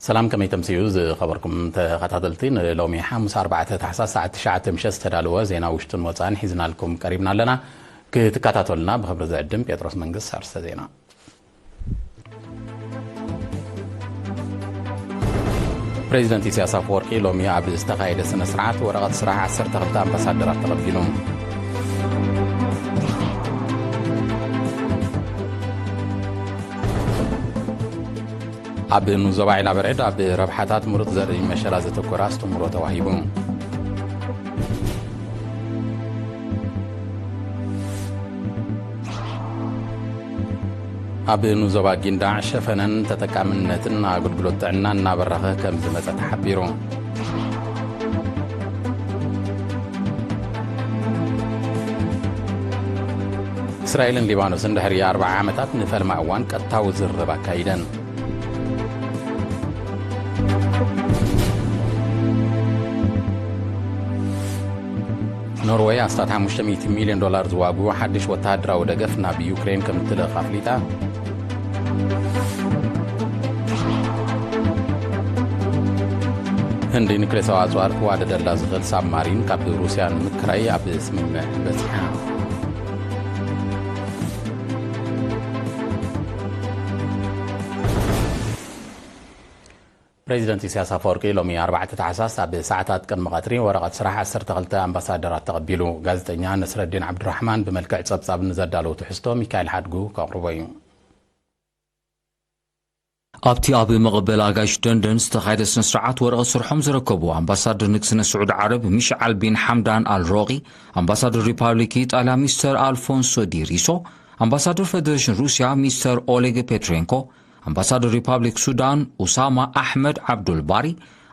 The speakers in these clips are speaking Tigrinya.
ሰላም፣ ከመይ ተምስዩ ዝኸበርኩም ተኸታተልቲ? ንሎሚ ሓሙስ ኣርባዕተ ታሕሳስ ሰዓት ትሽዓተ ምሸት ዝተዳለወ ዜና ውሽጥን ወፃእን ሒዝናልኩም ቀሪብና ኣለና። ክትከታተሉና ብኽብሪ ዝዕድም ጴጥሮስ መንግስት። ኣርስተ ዜና። ፕሬዚደንት ኢሳያስ ኣፈወርቂ ሎሚ ኣብ ዝተኻየደ ስነ ስርዓት ወረቐት ስራሕ ዓሰርተ ክልተ ኣምባሳደራት ተቐቢሉ። ኣብ ንዞባ ዒላበርዕድ ኣብ ረብሓታት ምሩፅ ዘርኢ መሸላ ዘተኮረ ኣስተምህሮ ተዋሂቡ። ኣብ ንዞባ ጊንዳዕ ሸፈነን ተጠቃምነትን ኣገልግሎት ጥዕና እናበረኸ ከም ዝመፀ ተሓቢሩ። እስራኤልን ሊባኖስን ድሕሪ ኣርብዓ ዓመታት ንፈልማ እዋን ቀጥታዊ ዝርርብ ኣካይደን። ኖርወይ ኣስታት ሓሙሽተ ሚእቲ ሚልዮን ዶላር ዝዋግኡ ሓድሽ ወተሃደራዊ ደገፍ ናብ ዩክሬን ከም እትልእኽ ኣፍሊጣ። ህንዲ ኒክሌሳዊ ኣጽዋር ክዋደደላ ዝኽእል ሳብማሪን ካብ ሩስያ ንምክራይ ኣብ ስምምዕ በጺሓ። ፕሬዚደንት ኢሳያስ ኣፈወርቂ ሎሚ ኣርባዕተ ታሕሳስ ኣብ ሰዓታት ቅድሚ ቀትሪ ወረቐት ስራሕ ዓሰርተ ክልተ ኣምባሳደራት ተቐቢሉ። ጋዜጠኛ ነስረዲን ዓብዱራሕማን ብመልክዕ ጸብጻብ ንዘዳለዉ ትሕዝቶ ሚካኤል ሓድጉ ከቕርቦ እዩ። ኣብቲ ኣብ መቐበል ኣጋይሽ ደንደን ዝተኻየደ ስነ ስርዓት ወረቐት ስርሖም ዝረከቡ ኣምባሳደር ንግስነት ስዑዲ ዓረብ ሚሽዓል ቢን ሓምዳን ኣል ሮቂ፣ ኣምባሳደር ሪፓብሊክ ኢጣልያ ሚስተር ኣልፎንሶ ዲ ሪሶ፣ ኣምባሳደር ፌደሬሽን ሩስያ ሚስተር ኦሌግ ፔትሬንኮ፣ ኣምባሳደር ሪፓብሊክ ሱዳን ኡሳማ ኣሕመድ ዓብዱል ባሪ፣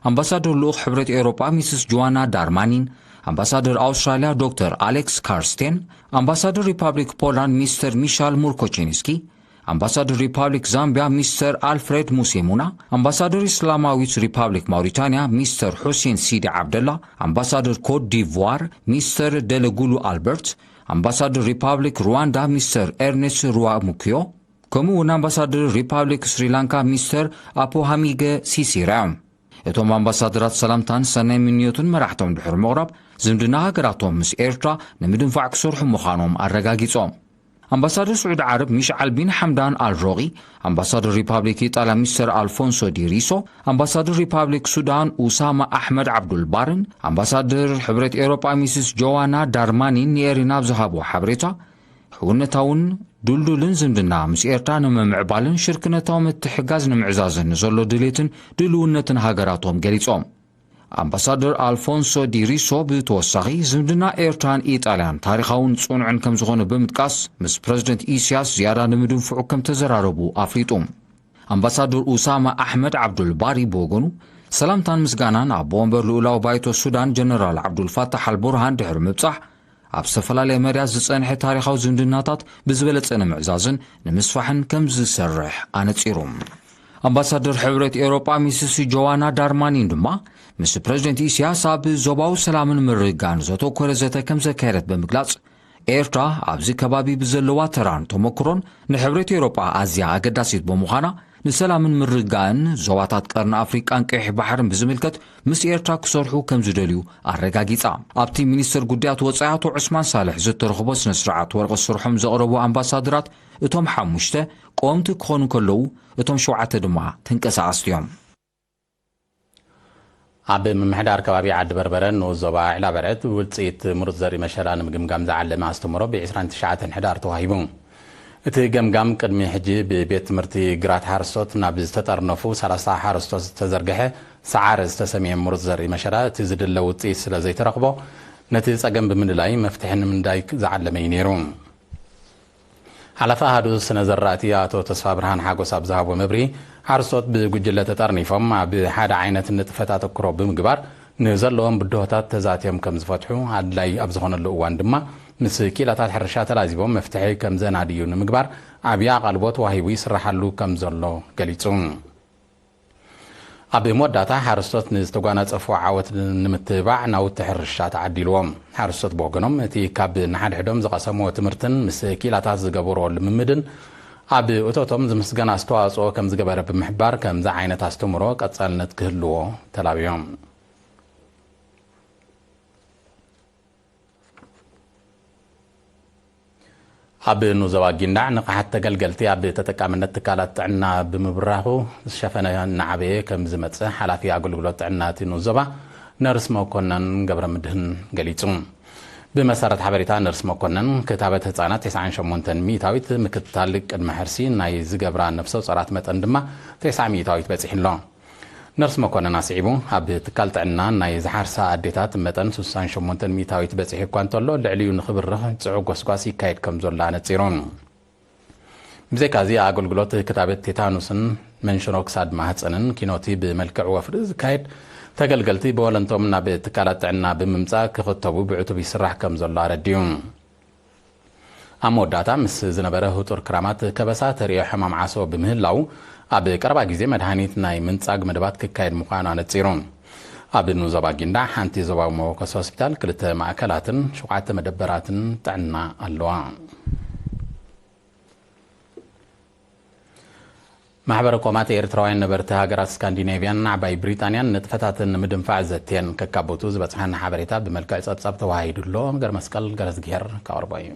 ኣምባሳደር ልኡኽ ሕብረት ኤውሮጳ ሚስስ ጆዋና ዳርማኒን፣ ኣምባሳደር ኣውስትራልያ ዶክተር ኣሌክስ ካርስቴን፣ ኣምባሳደር ሪፓብሊክ ፖላንድ ሚስተር ሚሻል ሙርኮቺንስኪ፣ ኣምባሳደር ሪፓብሊክ ዛምቢያ ሚስተር ኣልፍሬድ ሙሴሙና፣ ኣምባሳደር እስላማዊት ሪፓብሊክ ማውሪታንያ ሚስተር ሑሴን ሲዲ ዓብደላ፣ ኣምባሳደር ኮት ዲቯር ሚስተር ደለጉሉ ኣልበርት፣ ኣምባሳደር ሪፓብሊክ ሩዋንዳ ሚስተር ኤርኔስት ሩዋሙክዮ፣ ከምኡ እውን ኣምባሳደር ሪፓብሊክ ስሪላንካ ሚስተር ኣፖሃሚገ ሲሲራ እዮም። እቶም ኣምባሳደራት ሰላምታን ሰናይ ምንዮትን መራሕቶም ድሕሪ ምቕራብ፣ ዝምድና ሃገራቶም ምስ ኤርትራ ንምድንፋዕ ክሰርሑ ምዃኖም ኣረጋጊጾም። ኣምባሳደር ስዑዲ ዓረብ ሚሽዓል ቢን ሓምዳን ኣል ሮቂ፣ ኣምባሳደር ሪፓብሊክ ኢጣልያ ሚስተር ኣልፎንሶ ዲ ሪሶ፣ ኣምባሳደር ሪፓብሊክ ሱዳን ኡሳማ ኣሕመድ ዓብዱል ባርን ኣምባሳደር ሕብረት ኤውሮጳ ሚስስ ጆዋና ዳርማኒን ንኤሪና ኣብ ዝሃብዎ ሓበሬታ፣ ሕውነታውን ድልዱልን ዝምድና ምስ ኤርትራ ንምምዕባልን ሽርክነታዊ ምትሕጋዝ ንምዕዛዝን ንዘሎ ድሌትን ድልውነትን ሃገራቶም ገሊጾም። ኣምባሳደር ኣልፎንሶ ዲ ሪሶ ብተወሳኺ፣ ዝምድና ኤርትራን ኢጣልያን ታሪኻውን ጽኑዕን ከም ዝኾነ ብምጥቃስ፣ ምስ ፕረዚደንት ኢሳያስ ዝያዳ ንምድንፍዑ ከም ተዘራረቡ ኣፍሊጡ። ኣምባሳደር ኡሳማ ኣሕመድ ዓብዱል ባሪ ብወገኑ፣ ሰላምታን ምስጋናን ኣቦ ወንበር ልኡላዊ ባይቶ ሱዳን ጀነራል ዓብዱል ፋታሕ ኣል ቡርሃን ድሕሪ ምብጻሕ፣ ኣብ ዝተፈላለየ መዳያት ዝጸንሐ ታሪኻዊ ዝምድናታት ብዝበለጸ ንምዕዛዝን ንምስፋሕን ከም ዝሰርሕ ኣነጺሩ። ኣምባሳደር ሕብረት ኤውሮጳ ሚስስ ጆዋና ዳርማኒን ድማ፣ ምስ ፕረዚደንት ኢሳያስ ኣብ ዞባዊ ሰላምን ምርግጋእን ዘተኮረ ዘተ ከም ዘካየደት ብምግላጽ፣ ኤርትራ ኣብዚ ከባቢ ብዘለዋ ተራን ተመክሮን ንሕብረት ኤውሮጳ ኣዝያ ኣገዳሲት ብምዃና፣ ንሰላምን ምርግጋእን ዞባታት ቀርኒ ኣፍሪቃን ቀይሕ ባሕርን ብዝምልከት ምስ ኤርትራ ክሰርሑ ከም ዝደልዩ ኣረጋጊጻ። ኣብቲ ሚኒስተር ጉዳያት ወጻኢ ኣቶ ዑስማን ሳልሕ ዝተረኽቦ ስነ ስርዓት፣ ወረቐት ስርሖም ዘቕረቡ ኣምባሳደራት፣ እቶም ሓሙሽተ ቀወምቲ ክኾኑ ከለዉ፣ እቶም ሸውዓተ ድማ ተንቀሳቐስቲ እዮም። ኣብ ምምሕዳር ከባቢ ዓዲ በርበረ ንኡስ ዞባ ዒላበርዕድ ውፅኢት ምሩፅ ዘርኢ መሸላ ንምግምጋም ዝዓለመ ኣስተምህሮ ብ ዕስራን ትሽዓተን ሕዳር ተዋሂቡ። እቲ ገምጋም ቅድሚ ሕጂ ብቤት ትምህርቲ ግራት ሓረስቶት ናብ ዝተጠርነፉ ሰላሳ ሓረስቶት ዝተዘርግሐ ሰዓረ ዝተሰምየ ምሩፅ ዘርኢ መሸላ እቲ ዝድለ ውፅኢት ስለ ዘይተረኽቦ፣ ነቲ ፀገም ብምልላይ መፍትሒ ንምንዳይ ዝዓለመ እዩ ነይሩ። ሓላፊ ኣሃዱ ስነ ዘራእቲ ኣቶ ተስፋብርሃን ሓጎስ ኣብ ዝሃቦ መብርሂ፣ ሓረስቶት ብጉጅለ ተጠርኒፎም ኣብ ሓደ ዓይነት ንጥፈት ኣተኩሮ ብምግባር፣ ንዘለዎም ብድሆታት ተዛትዮም ከም ዝፈትሑ፣ ኣድላይ ኣብ ዝኾነሉ እዋን ድማ ምስ ክኢላታት ሕርሻ ተላዚቦም መፍትሒ ከም ዘናድዩ ንምግባር ዓብዪ ኣቓልቦ ተዋሂቡ ይስራሓሉ ከም ዘሎ ገሊጹ። ኣብ መወዳእታ፣ ሓረስቶት ንዝተጓናጸፍዎ ዓወት ንምትብባዕ ናውቲ ሕርሻ ተዓዲልዎም። ሓረስቶት ብወገኖም፣ እቲ ካብ ንሓድሕዶም ዝቐሰምዎ ትምህርትን ምስ ክኢላታት ዝገበርዎ ልምምድን ኣብ እቶቶም ዝምስገን ኣስተዋጽኦ ከም ዝገበረ ብምሕባር፣ ከምዚ ዓይነት ኣስተምህሮ ቀጻልነት ክህልዎ ተላብዮም። ኣብ ኑዞባ ጊንዳዕ ንቕሓት ተገልገልቲ ኣብ ተጠቃምነት ትካላት ጥዕና ብምብራኹ ዝሸፈነ እናዓበየ ከም ዝመጽእ ሓላፊ ኣገልግሎት ጥዕና እቲ ኑዞባ ነርስ መኮነን ገብረ ምድህን ገሊጹ። ብመሰረት ሓበሬታ ነርስ መኮነን፣ ክታበት ህጻናት ተስዓን ሸሞንተን ሚእታዊት፣ ምክትታል ቅድመ ሕርሲ ናይ ዝገብራ ነፍሰ ጾራት መጠን ድማ ተስዓ ሚእታዊት በጺሑ ኣሎ። ነርስ መኮነን ኣስዒቡ፣ ኣብ ትካል ጥዕና ናይ ዝሓርሳ ኣዴታት መጠን ስሳን ሸሞንተን ሚእታዊት በጺሑ እኳ እንተሎ፣ ልዕሊኡ ንኽብርኽ ጽዑቕ ጎስጓስ ይካየድ ከም ዘሎ ኣነጺሩ። ብዘይካዚ፣ ኣገልግሎት ክታበት ቴታኑስን መንሽሮ ክሳድ ማህጸንን ኪኖቲ ብመልክዕ ወፍሪ ዝካየድ፣ ተገልገልቲ ብወለንቶም ናብ ትካላት ጥዕና ብምምጻእ ክኽተቡ ብዕቱብ ይስራሕ ከም ዘሎ ኣረዲኡ። ኣብ መወዳእታ፣ ምስ ዝነበረ ህጡር ክራማት ከበሳ ተርእዮ ሕማም ዓሶ ብምህላው፣ ኣብ ቀረባ ግዜ መድሃኒት ናይ ምንጻግ መደባት ክካየድ ምዃኑ ኣነጺሩ። ኣብ ኑዞባ ጊንዳዕ ሓንቲ ዞባዊ መወከሲ ሆስፒታል፣ ክልተ ማእከላትን ሸውዓተ መደበራትን ጥዕና ኣለዋ። ማሕበረ ኮማት ኤርትራውያን ነበርቲ ሃገራት ስካንዲኔቭያን ዓባይ ብሪጣንያን ንጥፈታተን ንምድንፋዕ ዘትየን ከካብቱ ዝበጽሐን ሓበሬታ ብመልክዕ ጸብጻብ ተዋሂዱ ኣሎ። ገርመስቀል ገረዝግሄር ከቕርቦ እዩ።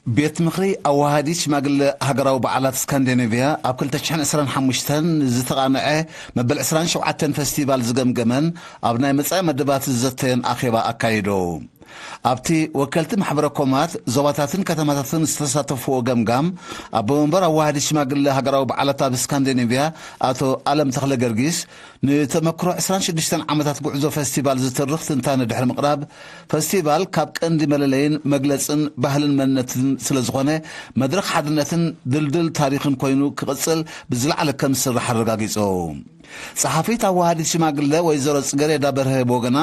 ቤት ምኽሪ ኣዋሃዲ ሽማግለ ሃገራዊ በዓላት ስካንዲኔቭያ ኣብ ክልተ ሽሕን ዕስራን ሓሙሽተን ዝተቓንዐ መበል ዕስራን ሸውዓተን ፈስቲቫል ዝገምገመን ኣብ ናይ መጻኢ መደባት ዝዘተየን ኣኼባ ኣካይዶ። ኣብቲ ወከልቲ ማሕበረ ኮማት፣ ዞባታትን ከተማታትን ዝተሳተፍዎ ገምጋም፣ ኣቦ መንበር ኣዋሃዲ ሽማግለ ሃገራዊ በዓላት ኣብ ስካንዲኔቭያ ኣቶ ኣለም ተኽለ ገርጊስ፣ ንተመክሮ ዕስራን ሽዱሽተን ዓመታት ጉዕዞ ፈስቲቫል ዝትርኽ ትንታነ ድሕሪ ምቕራብ፣ ፈስቲቫል ካብ ቀንዲ መለለይን መግለጽን ባህልን መንነትን ስለ ዝኾነ፣ መድረኽ ሓድነትን ድልድል ታሪኽን ኮይኑ ክቕጽል ብዝለዓለ ከም ዝስራሕ ኣረጋጊጹ። ጸሓፊት ኣዋሃዲት ሽማግለ ወይዘሮ ጽገሬዳ በርሀ ብወገና፣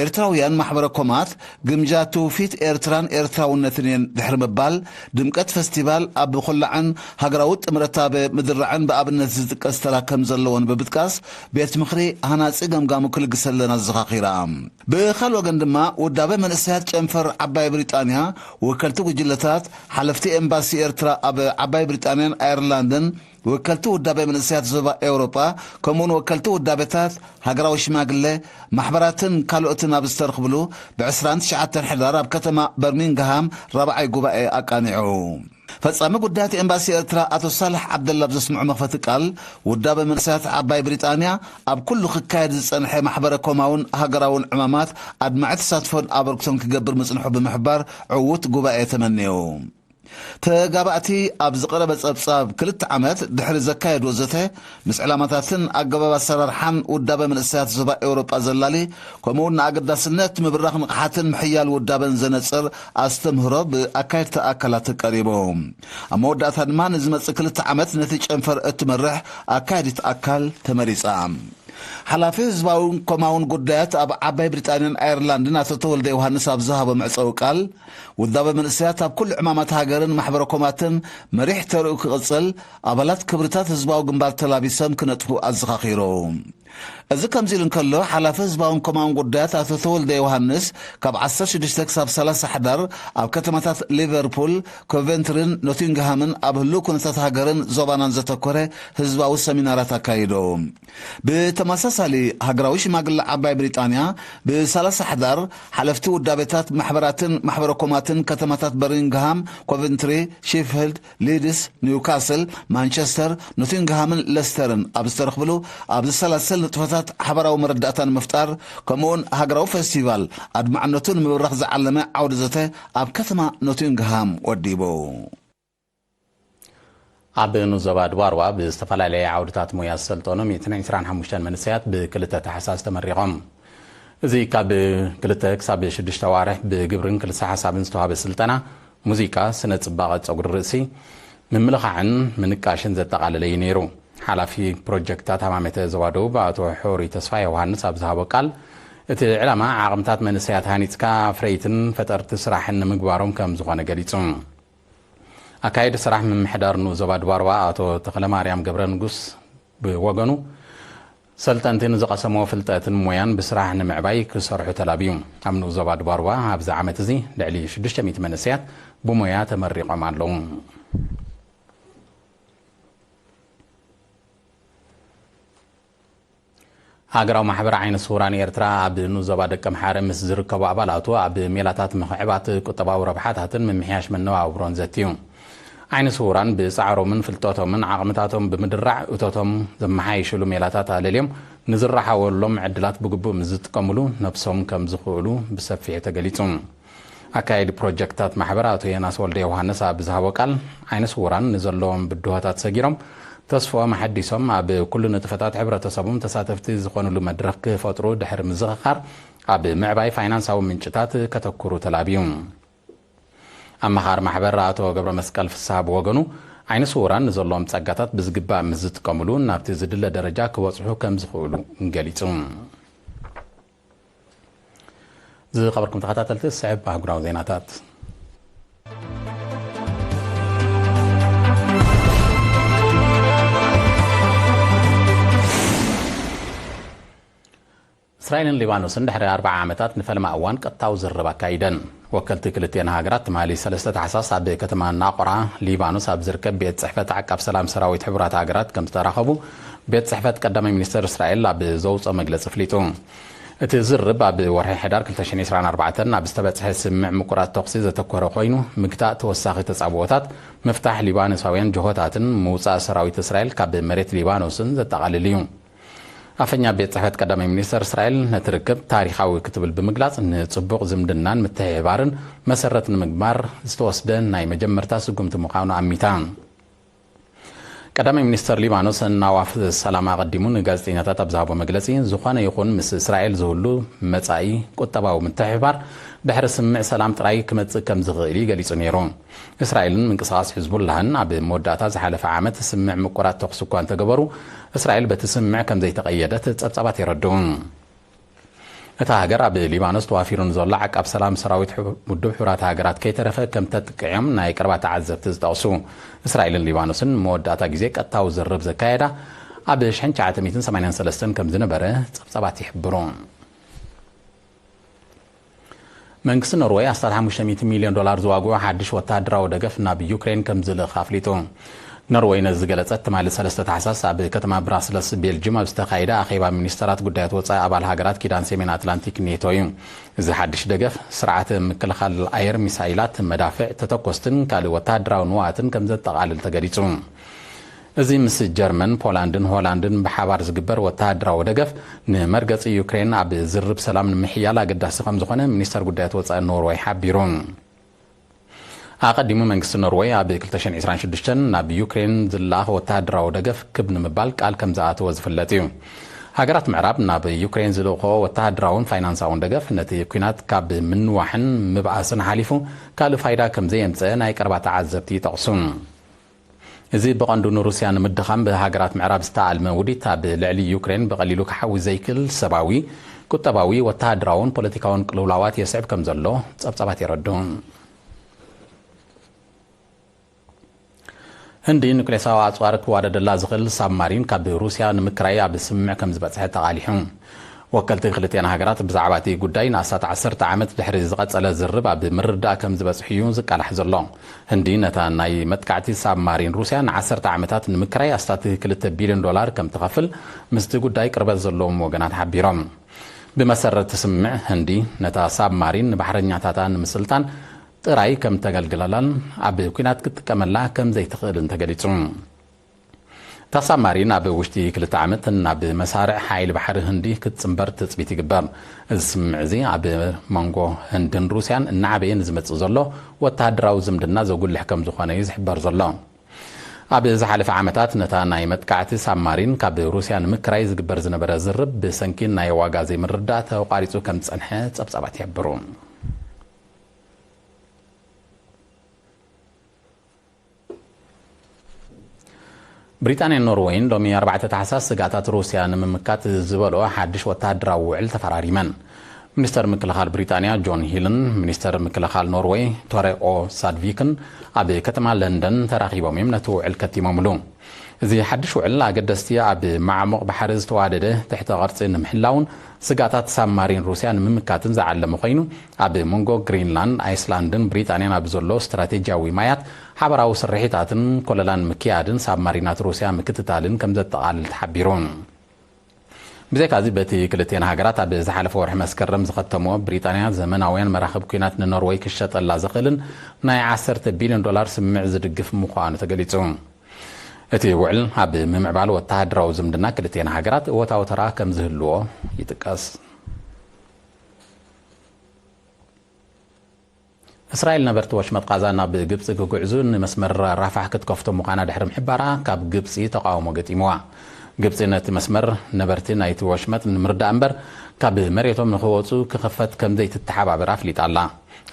ኤርትራውያን ማሕበረ ኮማት ግምጃ ትውፊት ኤርትራን ኤርትራውነትን እየን ድሕሪ ምባል፣ ድምቀት ፈስቲቫል ኣብ ብኹላዕን ሃገራዊ ጥምረት ኣብ ምድራዕን ብኣብነት ዝጥቀስ ተራ ከም ዘለዎን ብምጥቃስ፣ ቤት ምኽሪ ሃናጺ ገምጋሙ ክልግሰለን ኣዘኻኺራ። ብኻልእ ወገን ድማ፣ ውዳበ መንእሰያት ጨንፈር ዓባይ ብሪጣንያ፣ ወከልቲ ጉጅለታት፣ ሓለፍቲ ኤምባሲ ኤርትራ ኣብ ዓባይ ብሪጣንያን ኣየርላንድን፣ ወከልቲ ውዳበ መንእሰያት ዞባ ኤውሮጳ፣ ከምኡውን ወከልቲ ውዳበታት፣ ሃገራዊ ሽማግለ፣ ማሕበራትን ካልኦትን ኣብ ዝተረኽብሉ፣ ብዕስራን ትሽዓተን ሕዳር ኣብ ከተማ በርሚንግሃም ራብዓይ ጉባኤ ኣቃኒዑ። ፈጻሚ ጉዳያት ኤምባሲ ኤርትራ ኣቶ ሳልሕ ዓብደላ ኣብ ዘስምዑ መኽፈቲ ቃል፣ ውዳበ መንእሰያት ዓባይ ብሪጣንያ ኣብ ኩሉ ክካየድ ዝጸንሐ ማሕበረ ኮማውን ሃገራውን ዕማማት ኣድማዒ ተሳትፎን ኣበርክቶን ክገብር ምጽንሑ ብምሕባር፣ ዕዉት ጉባኤ ተመንዩ። ተጋባእቲ ኣብ ዝቐረበ ጸብጻብ ክልተ ዓመት ድሕሪ ዘካየድዎ ዘተ፣ ምስ ዕላማታትን ኣገባብ ኣሰራርሓን ውዳበ መንእሰያት ዞባ ኤውሮጳ ዘላሊ፣ ከምኡውን ንኣገዳስነት ምብራኽ ንቕሓትን ምሕያል ውዳበን ዘነጽር ኣስተምህሮ ብኣካየድቲ ኣካላት ቀሪቡ። ኣብ መወዳእታ ድማ፣ ንዝመጽእ ክልተ ዓመት ነቲ ጨንፈር እትመርሕ ኣካያዲት ኣካል ተመሪጻ። ሓላፊ ህዝባውን ኮማውን ጉዳያት ኣብ ዓባይ ብሪጣንያን ኣየርላንድን ኣቶ ተወልደ ዮሃንስ ኣብ ዝሃቦ መዕጸዊ ቃል፣ ውዳበ መንእሰያት ኣብ ኩሉ ዕማማት ሃገርን ማሕበረ ኮማትን መሪሕ ተርኡ ክቕጽል፣ ኣባላት ክብርታት ህዝባዊ ግንባር ተላቢሶም ክነጥፉ ኣዘኻኺሩ። እዚ ከምዚ ኢሉ እንከሎ፣ ሓላፊ ህዝባውን ኮማውን ጉዳያት ኣቶ ተወልደ ዮሃንስ፣ ካብ ዓሰርተ ሽዱሽተ ክሳብ ሰላሳ ሕዳር ኣብ ከተማታት ሊቨርፑል፣ ኮቨንትሪን ኖቲንግሃምን ኣብ ህሉው ኩነታት ሃገርን ዞባናን ዘተኮረ ህዝባዊ ሰሚናራት ኣካይዱ። ብተመሳሳሊ፣ ሃገራዊ ሽማግለ ዓባይ ብሪጣንያ ብሰላሳ ሕዳር ሓለፍቲ ውዳቤታት ማሕበራትን ማሕበረ ኮማትን ከተማታት በርሚንግሃም፣ ኮቨንትሪ፣ ሼፊልድ፣ ሊድስ፣ ኒውካስል፣ ማንቸስተር፣ ኖቲንግሃምን ለስተርን ኣብ ዝተረኽብሉ፣ ኣብ ዝሰላሰል ንጥፈታት ሓበራዊ መረዳእታ ንምፍጣር፣ ከምኡውን ሃገራዊ ፈስቲቫል ኣድማዕነቱ ንምብራኽ ዝዓለመ ዓውዲ ዘተ ኣብ ከተማ ኖቲንግሃም ወዲቡ። ኣብ ንዞባ ድባርዋ ብዝተፈላለየ ዓውድታት ሞያ ዝሰልጠኑ ሚእትን ዕስራን ሓሙሽተን መንእሰያት ብክልተ ታሕሳስ ተመሪቖም። እዚ ካብ ክልተ ክሳብ ሽዱሽተ ኣዋርሕ ብግብርን ክልሰ ሓሳብን ዝተዋህበ ስልጠና፣ ሙዚቃ፣ ስነ ጽባቐ ጸጉሪ ርእሲ፣ ምምልኻዕን ምንቃሽን ዘጠቓለለ እዩ ነይሩ። ሓላፊ ፕሮጀክትታት ሃማመተ ዞባ ደቡብ ኣቶ ሑሪ ተስፋ ዮሃንስ ኣብ ዝሃቦ ቃል፣ እቲ ዕላማ ዓቕምታት መንእሰያት ሃኒጽካ ኣፍረይትን ፈጠርቲ ስራሕን ንምግባሮም ከም ዝኾነ ገሊጹ። ኣካየዲ ስራሕ ምምሕዳር ንኡስ ዞባ ድባርዋ ኣቶ ተኽለማርያም ገብረ ንጉስ ብወገኑ፣ ሰልጠንቲ ንዝቐሰምዎ ፍልጠትን ሞያን ብስራሕ ንምዕባይ ክሰርሑ ተላብዩ። ኣብ ንኡስ ዞባ ዱባሩባ ኣብዚ ዓመት እዚ ልዕሊ ሽዱሽተ ሚእቲ መንእሰያት ብሞያ ተመሪቖም ኣለዉ። ሃገራዊ ማሕበር ዓይነ ስውራን ኤርትራ ኣብ ንኡስ ዞባ ደቀምሓረ ምስ ዝርከቡ ኣባላቱ ኣብ ሜላታት ምኽዕባት ቁጠባዊ ረብሓታትን ምምሕያሽ መነባብሮን ዘትዩ። ዓይነ ስውራን ብጻዕሮምን ፍልጠቶምን ዓቕምታቶም ብምድራዕ እቶቶም ዘመሓይሽሉ ሜላታት ኣለልዮም ንዝረሓወሎም ዕድላት ብግቡእ ምስ ዝጥቀምሉ ነብሶም ከም ዝኽእሉ ብሰፊሑ ተገሊጹ። ኣካያዲ ፕሮጀክትታት ማሕበር ኣቶ ዮናስ ወልደ ዮሃንስ ኣብ ዝሃቦ ቃል፣ ዓይነ ስውራን ንዘለዎም ብድሆታት ሰጊሮም ተስፍኦም ኣሐዲሶም ኣብ ኩሉ ንጥፈታት ሕብረተሰቦም ተሳተፍቲ ዝኾኑሉ መድረኽ ክፈጥሩ ድሕሪ ምዝኽኻር፣ ኣብ ምዕባይ ፋይናንሳዊ ምንጭታት ከተኩሩ ተላብዩ። ኣመኻሪ ማሕበር ኣቶ ገብረ መስቀል ፍስሃ ብወገኑ፣ ዓይነ ስውራን ንዘለዎም ጸጋታት ብዝግባእ ምስ ዝጥቀምሉ ናብቲ ዝድለ ደረጃ ክበጽሑ ከም ዝኽእሉ ገሊጹ። ዝኸበርኩም ተኸታተልቲ፣ ዝስዕብ ኣህጉራዊ ዜናታት። እስራኤልን ሊባኖስን ድሕሪ ኣርብዓ ዓመታት ንፈለማ እዋን ቀጥታዊ ዝርርብ ኣካይደን። ወከልቲ ክልቲአን ሃገራት ትማሊ ሰለስተ ታሕሳስ ኣብ ከተማ ናቑራ ሊባኖስ ኣብ ዝርከብ ቤት ጽሕፈት ዓቃብ ሰላም ሰራዊት ሕቡራት ሃገራት ከም ዝተራኸቡ ቤት ጽሕፈት ቀዳማይ ሚኒስተር እስራኤል ኣብ ዘውፅኦ መግለጺ ኣፍሊጡ። እቲ ዝርርብ ኣብ ወርሒ ሕዳር ክልተ ሽሕን ዕስራን ኣርባዕተን ኣብ ዝተበጽሐ ስምምዕ ምቁራጽ ተኹሲ ዘተኮረ ኮይኑ፣ ምግታእ ተወሳኺ ተጻብኦታት፣ ምፍታሕ ሊባኖሳውያን ጅሆታትን ምውጻእ ሰራዊት እስራኤል ካብ መሬት ሊባኖስን ዘጠቓልል እዩ። ኣፈኛ ቤት ጽሕፈት ቀዳማይ ሚኒስተር እስራኤል ነቲ ርክብ ታሪኻዊ ክትብል ብምግላጽ፣ ንጽቡቕ ዝምድናን ምትሕብባርን መሰረት ንምግባር ዝተወስደ ናይ መጀመርታ ስጉምቲ ምዃኑ ኣሚታ። ቀዳማይ ሚኒስተር ሊባኖስ ናዋፍ ሰላም ኣቐዲሙ ንጋዜጠኛታት ኣብ ዝሃቦ መግለጺ፣ ዝኾነ ይኹን ምስ እስራኤል ዝህሉ መጻኢ ቁጠባዊ ምትሕብባር ድሕሪ ስምምዕ ሰላም ጥራይ ክመጽእ ከም ዝኽእል እዩ ገሊጹ ነይሩ። እስራኤልን ምንቅስቓስ ሕዝቡላህን ኣብ መወዳእታ ዝሓለፈ ዓመት ስምምዕ ምቁራጽ ተኹሲ እኳ እንተገበሩ፣ እስራኤል በቲ ስምምዕ ከም ዘይተቐየደት ጸብጻባት የረድኡ። እታ ሃገር ኣብ ሊባኖስ ተዋፊሩ ንዘሎ ዓቃብ ሰላም ሰራዊት ውድብ ሕቡራት ሃገራት ከይተረፈ ከም ተጥቅዕዮም ናይ ቀረባ ተዓዘብቲ ዝጠቕሱ። እስራኤልን ሊባኖስን መወዳእታ ግዜ ቀጥታዊ ዝርርብ ዘካየዳ ኣብ ሽሕን ትሽዓተ ሚእትን ሰማንያን ሰለስተን ከም ዝነበረ ጸብጻባት ይሕብሩ። መንግስቲ ኖርወይ ኣስታት ሓሙሽተ ሚእቲ ሚልዮን ዶላር ዝዋግኦ ሓድሽ ወተሃደራዊ ደገፍ ናብ ዩክሬን ከም ዝልእኽ ኣፍሊጡ። ኖርወይ ነዚ ዝገለጸት ትማሊ ሰለስተ ታሕሳስ ኣብ ከተማ ብራስለስ ቤልጅም ኣብ ዝተኻየደ ኣኼባ ሚኒስተራት ጉዳያት ወጻኢ ኣባል ሃገራት ኪዳን ሰሜን ኣትላንቲክ ኔቶ እዩ። እዚ ሓድሽ ደገፍ ስርዓተ ምክልኻል ኣየር፣ ሚሳይላት፣ መዳፍዕ፣ ተተኮስትን ካልእ ወተሃደራዊ ንዋትን ከም ዘጠቓልል ተገሊጹ። እዚ ምስ ጀርመን፣ ፖላንድን ሆላንድን ብሓባር ዝግበር ወተሃደራዊ ደገፍ ንመርገጺ ዩክሬን ኣብ ዝርብ ሰላም ንምሕያል ኣገዳሲ ከም ዝኾነ ሚኒስተር ጉዳያት ወጻኢ ኖርወይ ሓቢሩ። ኣቐዲሙ መንግስቲ ኖርወይ ኣብ ክልተ ሽሕን ዕስራን ሽዱሽተን ናብ ዩክሬን ዝለኣኽ ወተሃደራዊ ደገፍ ክብ ንምባል ቃል ከም ዝኣተወ ዝፍለጥ እዩ። ሃገራት ምዕራብ ናብ ዩክሬን ዝልእኽኦ ወተሃደራውን ፋይናንሳውን ደገፍ ነቲ ኲናት ካብ ምንዋሕን ምብኣስን ሓሊፉ ካልእ ፋይዳ ከም ዘየምጽአ ናይ ቀረባ ተዓዘብቲ ይጠቕሱ። እዚ ብቐንዱ ንሩስያ ንምድኻም ብሃገራት ምዕራብ ዝተኣልመ ውዲት ኣብ ልዕሊ ዩክሬን ብቐሊሉ ክሓዊ ዘይክእል ሰብኣዊ፣ ቁጠባዊ፣ ወተሃደራውን ፖለቲካውን ቅልውላዋት የስዕብ ከም ዘሎ ጸብጻባት የረድኡ። ህንዲ ኑክሌሳዊ ኣጽዋር ክዋደደላ ዝኽእል ሳብማሪን ካብ ሩስያ ንምክራይ ኣብ ስምምዕ ከም ዝበጽሐ ተቓሊሑ። ወከልቲ ክልቲኣን ሃገራት ብዛዕባ እቲ ጉዳይ ንኣስታት ዓሰርተ ዓመት ድሕሪ ዝቐጸለ ዝርብ ኣብ ምርድዳእ ከም ዝበጽሑ እዩ ዝቃላሕ ዘሎ። ህንዲ ነታ ናይ መጥቃዕቲ ሳብማሪን ሩስያ ንዓሰርተ ዓመታት ንምክራይ ኣስታት ክልተ ቢልዮን ዶላር ከም ትኸፍል ምስቲ ጉዳይ ቅርበት ዘለዎም ወገናት ሓቢሮም። ብመሰረት እቲ ስምምዕ፣ ህንዲ ነታ ሳብማሪን ንባሕረኛታታ ንምስልጣን ጥራይ ከም ተገልግለላን ኣብ ኲናት ክትጥቀመላ ከም ዘይትኽእልን ተገሊጹ። እታ ሳብማሪን ኣብ ውሽጢ ክልተ ዓመት ናብ መሳርዕ ሓይሊ ባሕሪ ህንዲ ክትጽንበር ትጽቢት ይግበር። እዚ ስምምዕ እዚ ኣብ መንጎ ህንድን ሩስያን እናዓበየ ንዝመጽእ ዘሎ ወተሃደራዊ ዝምድና ዘጉልሕ ከም ዝኾነ እዩ ዝሕበር ዘሎ። ኣብ ዝሓለፈ ዓመታት ነታ ናይ መጥቃዕቲ ሳብማሪን ካብ ሩስያ ንምክራይ ዝግበር ዝነበረ ዝርብ ብሰንኪ ናይ ዋጋ ዘይምርዳእ ተቋሪጹ ከም ዝጸንሐ ጸብጻባት ይሕብሩ። ብሪጣንያን ኖርወይን ሎሚ ኣርባዕተ ታሕሳስ ስግኣታት ሩስያ ንምምካት ዝበልኦ ሓድሽ ወተሃደራዊ ውዕል ተፈራሪመን። ሚኒስተር ምክልኻል ብሪጣንያ ጆን ሂልን ሚኒስተር ምክልኻል ኖርወይ ቶሬ ኦ ሳድቪክን ኣብ ከተማ ለንደን ተራኺቦም እዮም ነቲ ውዕል ከቲሞምሉ። እዚ ሓድሽ ውዕል ኣገደስቲ ኣብ ማዕሙቕ ባሕሪ ዝተዋደደ ትሕተ ቅርጺ ንምሕላውን ስጋታት ሳብማሪን ሩስያ ንምምካትን ዝዓለመ ኮይኑ፣ ኣብ መንጎ ግሪንላንድ፣ ኣይስላንድን ብሪጣንያን ኣብ ዘሎ ስትራቴጂያዊ ማያት ሓበራዊ ስርሒታትን ኮለላን ምክያድን ሳብማሪናት ሩስያ ምክትታልን ከም ዘጠቓልል ተሓቢሩ። ብዘይካዚ፣ በቲ ክልቲኤን ሃገራት ኣብ ዝሓለፈ ወርሒ መስከረም ዝኸተምዎ፣ ብሪጣንያ ዘመናውያን መራኽብ ኲናት ንኖርወይ ክሸጠላ ዝኽእልን ናይ ዓሰርተ ቢልዮን ዶላር ስምምዕ ዝድግፍ ምዃኑ ተገሊጹ። እቲ ውዕል ኣብ ምምዕባል ወተሃደራዊ ዝምድና ክልቲኤን ሃገራት እወታዊ ተራ ከም ዝህልዎ ይጥቀስ። እስራኤል ነበርቲ ወሽመጥ ቃዛ ናብ ግብጺ ክጉዕዙ ንመስመር ራፋሕ ክትከፍቶ ምዃና ድሕሪ ምሕባራ፣ ካብ ግብጺ ተቃውሞ ገጢምዋ። ግብጺ ነቲ መስመር ነበርቲ ናይቲ ወሽመጥ ንምርዳእ እምበር፣ ካብ መሬቶም ንኽወጹ ክኽፈት ከም ዘይትተሓባበር ኣፍሊጣ ኣላ።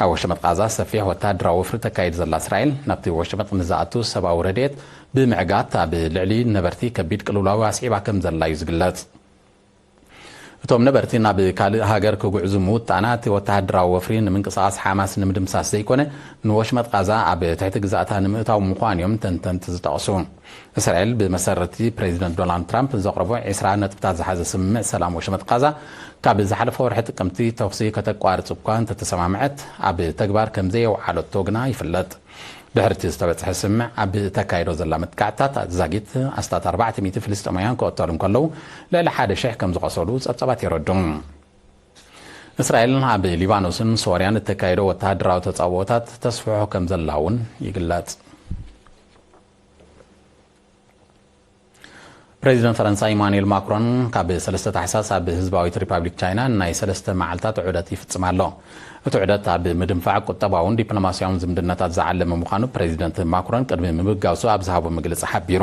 ኣብ ወሽመጥ ቃዛ ሰፊሕ ወተሃደራዊ ወፍሪ ተካይድ ዘላ እስራኤል፣ ናብቲ ወሽመጥ ንዝኣቱ ሰብኣዊ ረድኤት ብምዕጋት ኣብ ልዕሊ ነበርቲ ከቢድ ቅልውላው ኣስዒባ ከም ዘላ እዩ ዝግለጽ። እቶም ነበርቲ ናብ ካልእ ሃገር ክጉዕዙ ምውጣና፣ እቲ ወተሃደራዊ ወፍሪ ንምንቅስቓስ ሓማስ ንምድምሳስ ዘይኮነ፣ ንወሽመጥ ቃዛ ኣብ ትሕቲ ግዛእታ ንምእታው ምዃኑ እዮም ተንተንቲ ዝጠቕሱ። እስራኤል፣ ብመሰረቲ ፕሬዚደንት ዶናልድ ትራምፕ ዘቕረቦ ዕስራ ነጥብታት ዝሓዘ ስምምዕ ሰላም ወሽመጥ ቃዛ፣ ካብ ዝሓለፈ ወርሒ ጥቅምቲ ተኹሲ ከተቋርጽ እኳ እንተተሰማምዐት፣ ኣብ ተግባር ከም ዘየውዓለቶ ግና ይፍለጥ። ድሕሪ እቲ ዝተበጽሐ ስምምዕ ኣብ እተካይዶ ዘላ መጥቃዕትታት፣ ዛጊት ኣስታት ኣርባዕተ ሚእቲ ፍልስጤማውያን ክቕተሉ እንከለዉ፣ ልዕሊ ሓደ ሽሕ ከም ዝቖሰሉ ጸብጻባት የረድኡ። እስራኤል ኣብ ሊባኖስን ሶርያን እተካይዶ ወተሃደራዊ ተጻብኦታት ተስፍሖ ከም ዘላ እውን ይግለጽ። ፕሬዚደንት ፈረንሳ ኢማኑኤል ማክሮን፣ ካብ ሰለስተ ታሕሳስ ኣብ ህዝባዊት ሪፓብሊክ ቻይና ናይ ሰለስተ መዓልታት ዑደት ይፍጽም ኣሎ። እቲ ዑደት ኣብ ምድንፋዕ ቁጠባውን ዲፕሎማስያውን ዝምድናታት ዝዓለመ ምዃኑ ፕሬዚደንት ማክሮን ቅድሚ ምብጋሱ ኣብ ዝሃቦ መግለጺ ሓቢሩ።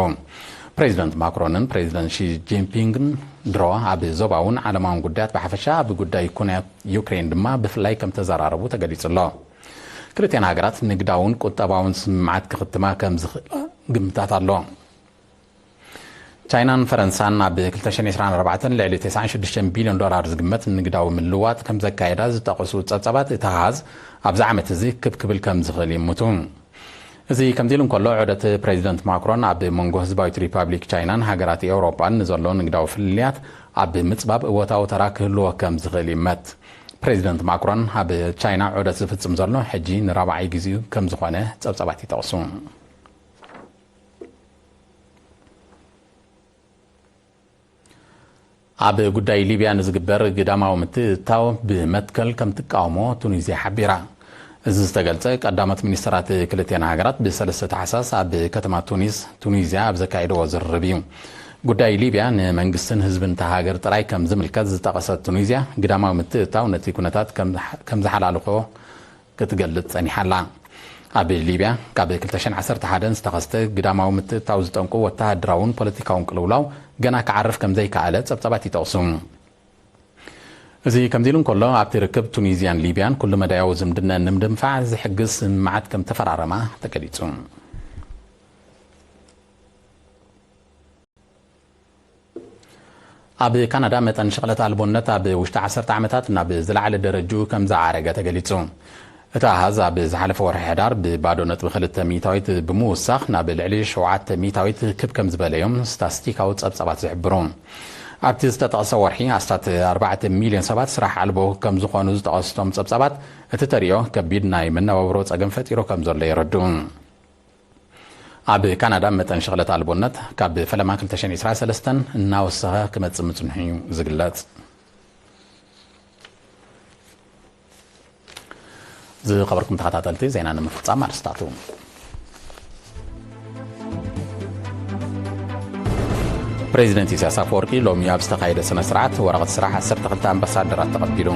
ፕሬዚደንት ማክሮንን ፕሬዚደንት ሺ ጂንፒንግን ድሮ ኣብ ዞባውን ዓለማውን ጉዳያት ብሓፈሻ፣ ኣብ ጉዳይ ኩናት ዩክሬን ድማ ብፍላይ ከም ተዘራረቡ ተገሊጹ ኣሎ። ክልቲኣን ሃገራት ንግዳውን ቁጠባውን ስምምዓት ክኽትማ ከም ዝኽእላ ግምታት ኣሎ። ቻይናን ፈረንሳን ኣብ ክልተ ሽሕን ዕስራን ኣርባዕተን ልዕሊ ተስዓን ሽዱሽተን ቢልዮን ዶላር ዝግመት ንግዳዊ ምልውዋጥ ከም ዘካየዳ ዝጠቐሱ ጸብጻባት፣ እቲ ኣሃዝ ኣብዚ ዓመት እዚ ክብ ክብል ከም ዝኽእል ይእምቱ። እዚ ከምዚ ኢሉ እንከሎ፣ ዑደት ፕሬዚደንት ማክሮን ኣብ መንጎ ህዝባዊት ሪፓብሊክ ቻይናን ሃገራት ኤውሮጳን ንዘሎ ንግዳዊ ፍልልያት ኣብ ምጽባብ እወታዊ ተራ ክህልዎ ከም ዝኽእል ይእመት። ፕሬዚደንት ማክሮን ኣብ ቻይና ዑደት ዝፍጽም ዘሎ ሕጂ ንራብዓይ ግዜኡ ከም ዝኾነ ጸብጻባት ይጠቕሱ። ኣብ ጉዳይ ሊብያ ንዝግበር ግዳማዊ ምትእትታው ብመትከል ከም ትቃወሞ ቱኒዝያ ሓቢራ። እዚ ዝተገልጸ፣ ቀዳሞት ሚኒስተራት ክልቲኣን ሃገራት ብሰለስተ ታሕሳስ ኣብ ከተማ ቱኒስ፣ ቱኒዝያ፣ ኣብ ዘካየድዎ ዝርርብ እዩ። ጉዳይ ሊብያ ንመንግስትን ህዝብን እታ ሃገር ጥራይ ከም ዝምልከት ዝጠቐሰት ቱኒዝያ፣ ግዳማዊ ምትእትታው ነቲ ኩነታት ከም፣ ከም ዝሓላልኾ ክትገልጽ ጸኒሓ ኣላ። ኣብ ሊብያ ካብ ክልተ ሽሕን ዓሰርተ ሓደን ዝተኸስተ ግዳማዊ ምትእትታው ዝጠንቁ ወተሃደራውን ፖለቲካውን ቅልውላው ገና ክዓርፍ ከም ዘይከኣለ ጸብጻባት ይጠቕሱ። እዚ ከምዚ ኢሉ እንከሎ፣ ኣብቲ ርክብ ቱኒዝያን ሊብያን ኩሉ መዳያዊ ዝምድነን ንምድንፋዕ ዝሕግዝ ስምምዓት ከም ተፈራረማ ተገሊጹ። ኣብ ካናዳ መጠን ሽቕለት ኣልቦነት ኣብ ውሽጢ ዓሰርተ ዓመታት ናብ ዝለዓለ ደረጅኡ ከም ዝዓረገ ተገሊጹ። እቲ ኣሃዝ ኣብ ዝሓለፈ ወርሒ ሕዳር ብባዶ ነጥቢ ክልተ ሚእታዊት ብምውሳኽ ናብ ልዕሊ ሸውዓተ ሚእታዊት ክብ ከም ዝበለ እዮም ስታስቲካዊ ጸብጻባት ዝሕብሩ። ኣብቲ ዝተጠቕሰ ወርሒ ኣስታት ኣርባዕተ ሚልዮን ሰባት ስራሕ ኣልቦ ከም ዝኾኑ ዝጠቐሱ እቶም ጸብጻባት፣ እቲ ተርእዮ ከቢድ ናይ መነባብሮ ጸገም ፈጢሩ ከም ዘሎ የረድኡ። ኣብ ካናዳ መጠን ሽቕለት ኣልቦነት ካብ ፈለማ ክልተ ሽሕን ዕስራን ሰለስተን እናወሰኸ ክመጽእ ምጽንሑ እዩ ዝግለጽ። ዝኸበርኩም ተኸታተልቲ፣ ዜና ንምፍጻም ኣርስታቱ። ፕሬዚደንት ኢሳያስ ኣፈወርቂ ሎሚ ኣብ ዝተኻየደ ስነ ስርዓት ወረቐት ስራሕ ዓሰርተ ክልተ ኣምባሳደራት ተቐቢሉ።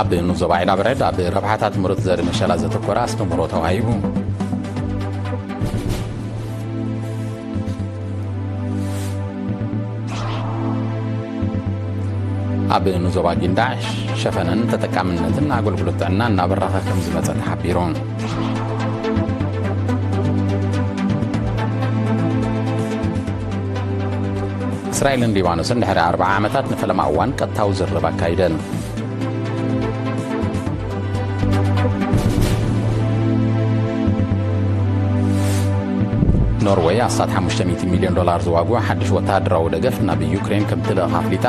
ኣብ ንኡስ ዞባ ዒላ በረድ ኣብ ረብሓታት ምሩት ዘርኢ መሸላ ዘተኮረ ኣስተምህሮ ተዋሂቡ። ኣብ ንኡስ ዞባ ጊንዳዕ ሸፈነን ተጠቃምነትን ኣገልግሎት ጥዕና እናበረኸ ከም ዝመጸ ተሓቢሩ። እስራኤልን ሊባኖስን ድሕሪ ኣርብዓ ዓመታት ንፈለማ እዋን ቀጥታዊ ዝርርብ ኣካይደን። ኖርወይ ኣስታት ሓሙሽተ ሚእቲ ሚልዮን ዶላር ዝዋግኦ ሓድሽ ወተሃደራዊ ደገፍ ናብ ዩክሬን ከም ትልእኽ ኣፍሊጣ።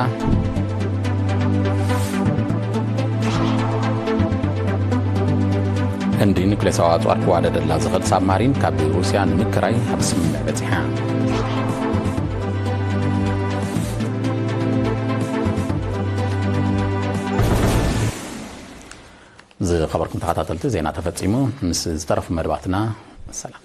ህንዲ ኑክሌሳዊ ኣጽዋር ክዋደደላ ዝኽእል ሳብማሪን ካብ ሩስያ ንምክራይ ኣብ ስምምዕ በጺሓ። ዝኸበርኩም ተኸታተልቲ፣ ዜና ተፈጺሙ። ምስ ዝተረፉ መደባትና ሰላም።